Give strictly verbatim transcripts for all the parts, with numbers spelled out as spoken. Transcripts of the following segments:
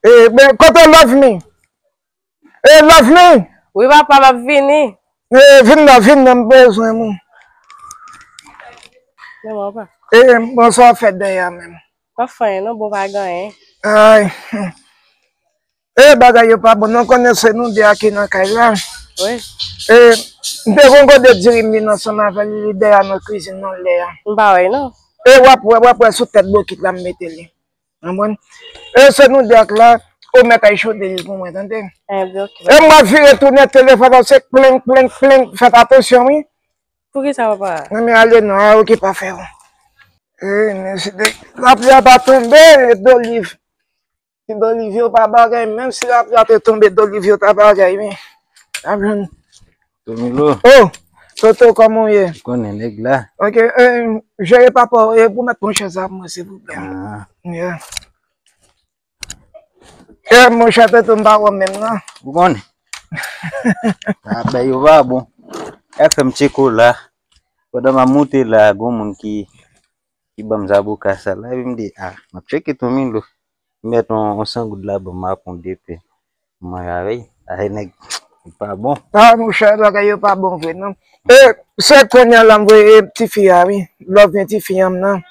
E, men, kote Lovely? E, Lovely! Wi, papa, m ap vini. E, vin la, vin la, m bezwen ou. Kòman, papa? E, bon, sa w ap fè dèyè a menm? M ap fè anyen, non, bon, pa gen anyen. Ay. E, bagay yo pa bon, non, konnen se nou de a ki nan kay la. Wi. E, m te gon gode diri m vin ansanm avè l, li dèyè nan kwizin nan lè a. M pa wè l, non. E, w ap wè, w ap wè sou tèt bokit la m mete li. Konprann? E se nou de ak la, ou mèt al chode li pou mwen, tande? Enben, ok. E m ap vire tounen telefòn nan, se plenk, plenk, plenk, fèt atansyon, wi. Poukisa, papa? Non, men ale non, a okipe afè w. E, men si de, lapli a pa tonbe, e doliv. Si doliv yo pa bagay, menm si lapli a te tonbe, doliv yo ta bagay, wi. Ap jwenn. Tomilo. Oh, Toto, kòman w ye? Ou konnen nèg la. Ok, e, jere papa w, e, pou mèt pran chèz la pou mwen, silvouplè. Ah. Yeah. E, monchè Toto, m pa wè w menm, non. Ou konnen. Bagay yo pa bon. F M tcheko la. Pandan m ap moute la, gon moun ki, ki ban m zaboka sa la, epi m di, ah, m ap tcheke Tomilo. M mèt on, on san goud la, ban m ap on de pen. Mwen avè y, ay nèg, li pa bon. Ah, monchè, bagay yo pa bon vre, non. E, se kounye a la m voye tifi a, wi. Love gen tifi a m nan.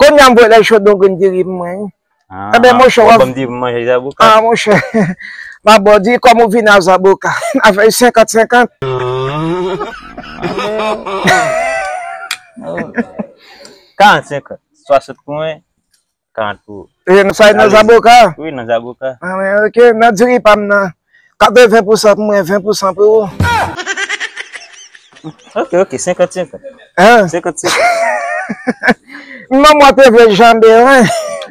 Kounye a m voye l al chode yon grenn diri pou mwen, wi. Ah, enben, monchè, w ap ban m diri pou m manje zaboka? Ah, monchè, m ap ba w diri kòm ou vin a zaboka. N a fè senkant senkant. Karant senkant. Swasant pou mwen. Karant pou ou. E, sa e nan zaboka? Wi, nan zaboka. Ah, men, ok, nan diri pa m nan. Katreven pousan pou mwen, ven pousan pou ou. Ok, ok, senkant senkant. Hein? Senkant senkant. Manman te vle janbe, wi.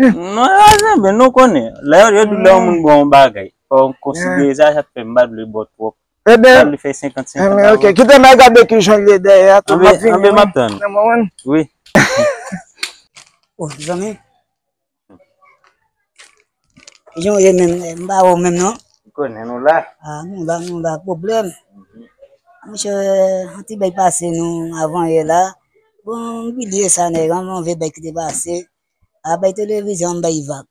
Non, e pa janbe, nou konnen. Lè yo, yo di lè yon moun ba w yon bagay, fò w konsidere sa, sa fè m pa t vle ba w twòp. Ebyen, sa vle fè senkant senkant, ebyen, ok. Kite m al gade kijan l ye dèyè a tou, m ap vini, wi. Anben, m ap tann. Nan moman. Wi. Oh, zanmi. Kijan w ye menm? M pa wè w menm, non. M konnen nou la. Ah, nou la, nou la, pwoblèm. Monchè, yon ti bèy pase nou avan yè la. Bon, m bliye sa, nèg, yon move bèy ki te pase. A bay televizyon, m bay vag.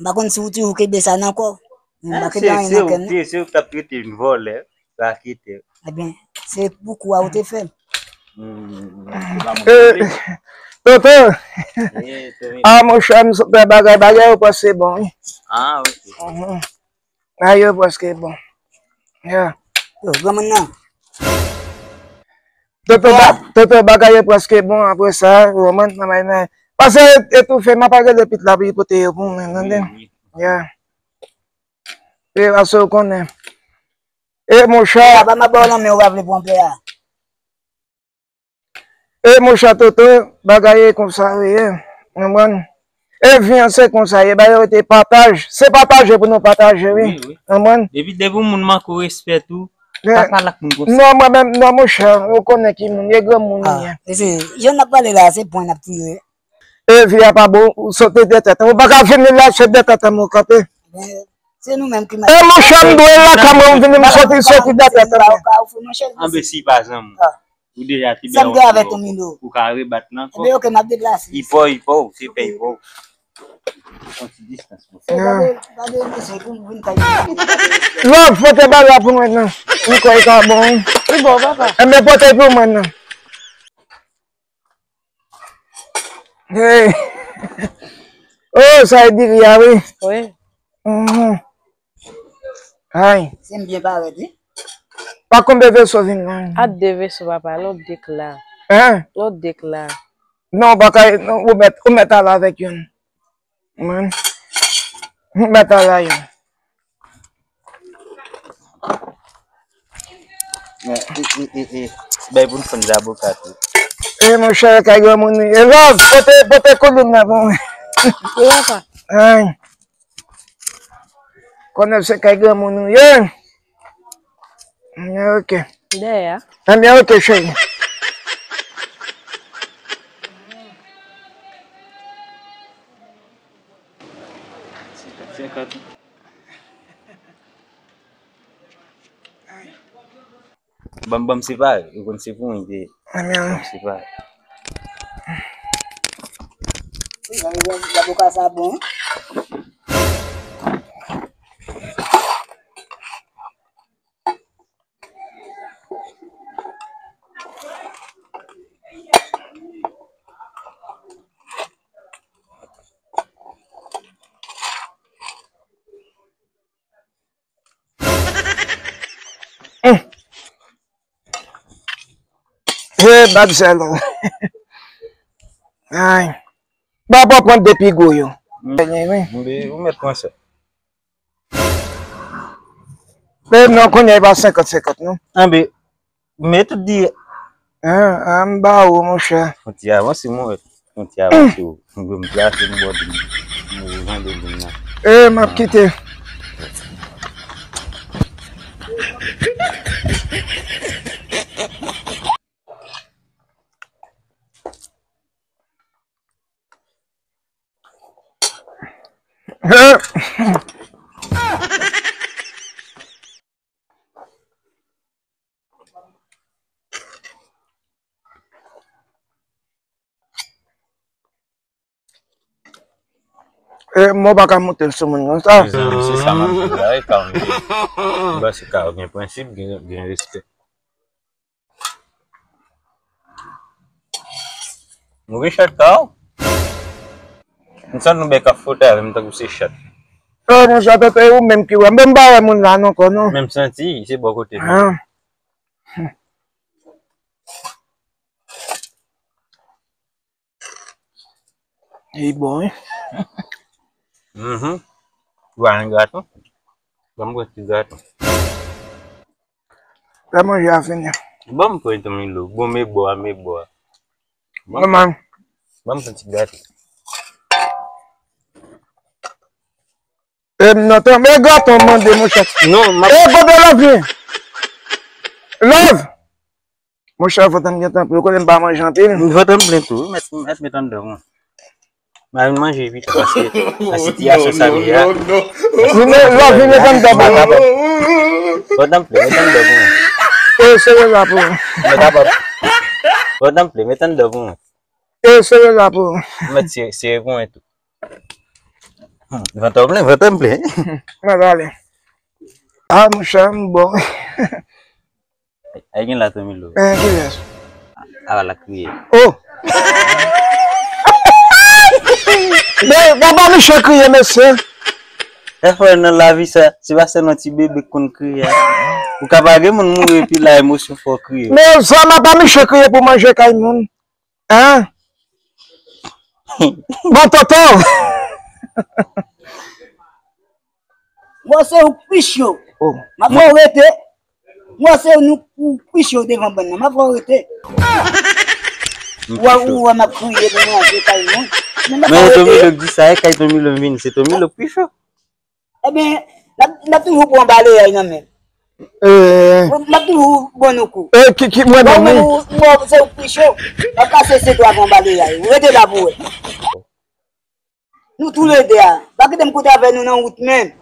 M pa konn si w toujou kenbe sa nan kò w. Men m pa kenbe anyen nan kè m, non. Se ou ki t ap trete m vòlè, raketè. Ebyen, se pou kou a ou te fè m. Hmm, se pa mwen ki fè. Toto. Eh, Tommy. Ah, monchè, m sot wè bagay, bagay yo prèske bon, wi. Ah, ok. Mhm. Bagay yo prèske bon. Yeah. Yo, granmoun nan. Toto, ba-, Toto, bagay yo prèske bon, apre sa, ou konprann, nan bay nan. Pase etoufe, m ap al rele pitit la pou li pote yo pou mwen, tande? Wi, wi. Yeah. E, pase ou konnen. E, monchè. Papa, m ap ba w lanmen, ou pa vle pran pè a. E, monchè Toto, bagay e konsa yo ye, konprann? E vi an se konsa ye, bagay yo te pataj, se pataje pou nou pataje, wi. Wi, wi. Konprann? Epi depi yon moun manke w respè tou, pa pale ak moun konsa. Non, mwen menm, non, monchè, ou konnen ki moun, e granmoun li ye. Ah, mesye, jan n ap pale la, se pwen n ap tire. E vi a pa bon, ou sote dèyè tèt an. Ou pa ka vini la, se dèyè tèt an mwen kanpe. Men, se nou menm ki mal. E monchè, m dwe lakay mwen, m vini, m soti, soti dèyè tèt an. Anben, si pa zanmi w. Ou deja te byen, ou ka rebat nan kò. Ebyen, ok, m ap deplase. Li pa w, li pa w, se pè li pa w. Pran ti distans, monchè. Love, pote bagay la pou mwen, non. M kwè li ka bon, wi. Li bon, papa. Enben, pote l pou mwen, non. Hey. Oh, sa e diri a, wi. Wi. Mhm. Ay. Se m byen parèt, wi. Pa konbyen veso vin la? A de veso, papa, nou de k la. Hein? Nou de k la. Non, pa ka, non, ou mèt, ou mèt ale avèk youn. Man. Ou mèt ale a youn. Men, e, e, e, e. Bay pou n fann zaboka tou. E, monchè, kay granmoun wi. E, love, pote, pote koulin nan pou mwen. Wi, papa. Ay. Konnen se kay granmoun ou ye. Ebyen, ok. Dèyè a. Ebyen, ok, cheri. Senkant, senkant. Ban m, ban m separe. Ou konn se pou mwen ki te. Ban m separe. Zaboka sa bon. M pa di sa non. Ay. Ba, ba pran de pi gwo yo. Mm. Wi. Mbe, ou mèt pran sa. Men non, kounye a, e pa senkant senkant non. Anbe, men tout di. An, an, m ba ou, monchè. Fon ti avanse, mwen. Fon ti avanse, ou. Mwen, m plase m bò di. Mwen, jan de moun nan. E, m ap kite. E, mwen pa ka monte l sou moun konsa. Mezanmi, se sa m ap di w la, e ka w mete. M panse ka w gen prensip, gen, gen respè. Nou gen chat ka w? M santi nou bèk ap fwote avè m tankou se chat. E, monchè, tèt e ou menm ki wè. Men m pa wè moun la non, kò non. Men m santi, se bò kote m. Ah. Li bon, wi. Mhm. Ou pa gen gato? Ban m pran ti gato. Lè manje a fini. Ban m pran tou, Milo. Bon, men bò a, men bò a. Ban m, ban m pran ti gato. E, m nan tan, men gato m mande, monchè. Non, m ap... E, kote Love ye? Love! Monchè, vant m gentan plen, kote m pa manje anpil. Vant m plen tou, mèt, mèt, mèt anndan mwen. M a vin manje pita, paske nan sitiyasyon sa m ye a. Vin, Love, vin met anndan pou mwen. Vant m plen, mèt anndan pou mwen. E, serye la pou ou. Mèt apa. Vant m plen, mèt anndan pou mwen. E, serye la pou ou. Mèt serye, serye pou mwen tou. Hmm, vant m plen, vant m plen. Mwen ale. Ah, monchè, m bon. Ay, gen la, Tomilo. Eh, kilès? A, a la kriye. Oh! Men, papa Michel kriye, mesye. E frè, nan lavi sa, se pa sèlman ti bebe k konn kriye a. Ou ka pa gen moun mouri epi la emosyon fè w kriye. Men, sa, papa Michel kriye pou manje kay moun. Hein? Bon, tonton! Mwen se ou k pich yo. Oh. M ap fè w rete. Mwen se nou ou k pich yo devan bann nan. M ap fè w rete. Ou wè, ou wè m ap kriye pou manje kay moun. Men m ap fè w rete. Men Tomilo k di sa, e kay Tomilo m vini. Se Tomilo k pich yo. Ebyen, n ap, n ap toujou pran balayay nan men. Eh. N ap toujou ban nou kou. Eh, ki, ki, mwen menm, wi. Ou, ou, se ou k pich yo. N ap kase se twa pran balayay. Rete la pou wè. Nou toulede a. Pa kite m koute avè nou nan wout menm.